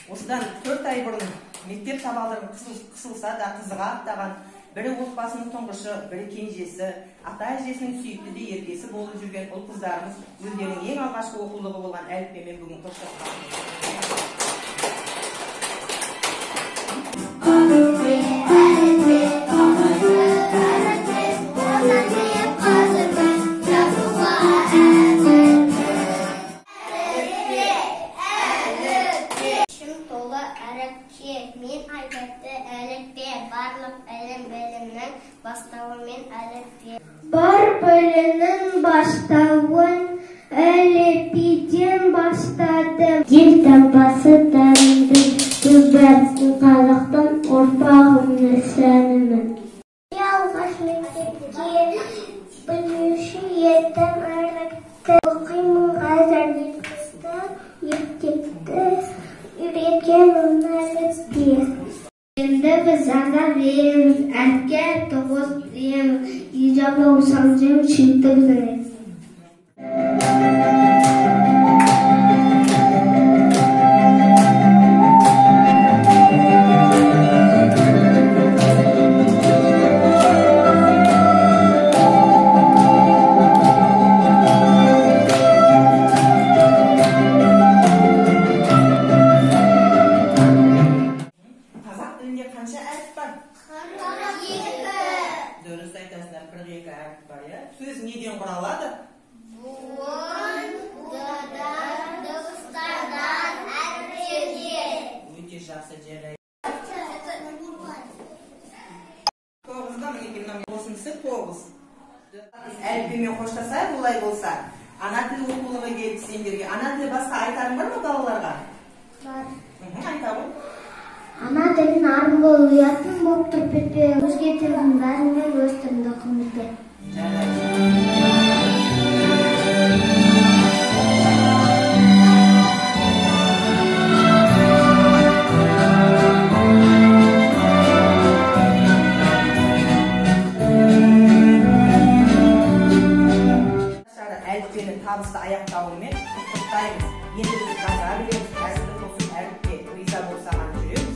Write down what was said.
Осыдан 4 ай бұрын мектеп табалдырығын қысылса да қызыға аттаған, бірі отбасының тұңғышы, бірі кенжесі, ата-әжесінің сүйікті де еркесі болып жүрген ұл-қыздарымыз өздерінің ең алғашқы оқулығы болған әліппемен бүгін қоштасқан. Мен айтады әліппе, барлық ілім білімнің бастауымен әліппе. Бар білімнің бастауын әліппеден бастадым. Ел таңбасы тәнімді түбі, қазақтың ұрпағымны сәнімін. Алғаш мектепке білмеуші едім әріпті. Оқимын қазір ертекті үйреткен оны әліппе. Енді біз жаза береміз, әріпке тоғыз тіреміз, ижап болсам жем, сүйікті біздің. Қанша әріп бар? 42. Дұрыс айтасыздар, 42 әріп бар, иә? Сөз неден құралады? Буын, дыбыстардан, әріптерден. Өте жақсы, жарайды. 9-да мінекей мынау қосындысы 9. Әліппемен қоштасайық, олай болса. Ана тілі оқулығы келді сендерге. Ана тілі басқа айтарың бар ма балаларға? Бар. Айта ғой. Ана тілін арың бол, ұятың болып тұрып кетпе, өзге тілдің бәрінен өз тіліңді құрметте. Әліппені табысты аяқтауымен құттықтаймыз. Енді біз жаза білеміз, әріпті қосып әріпке риза болсаған жүрек.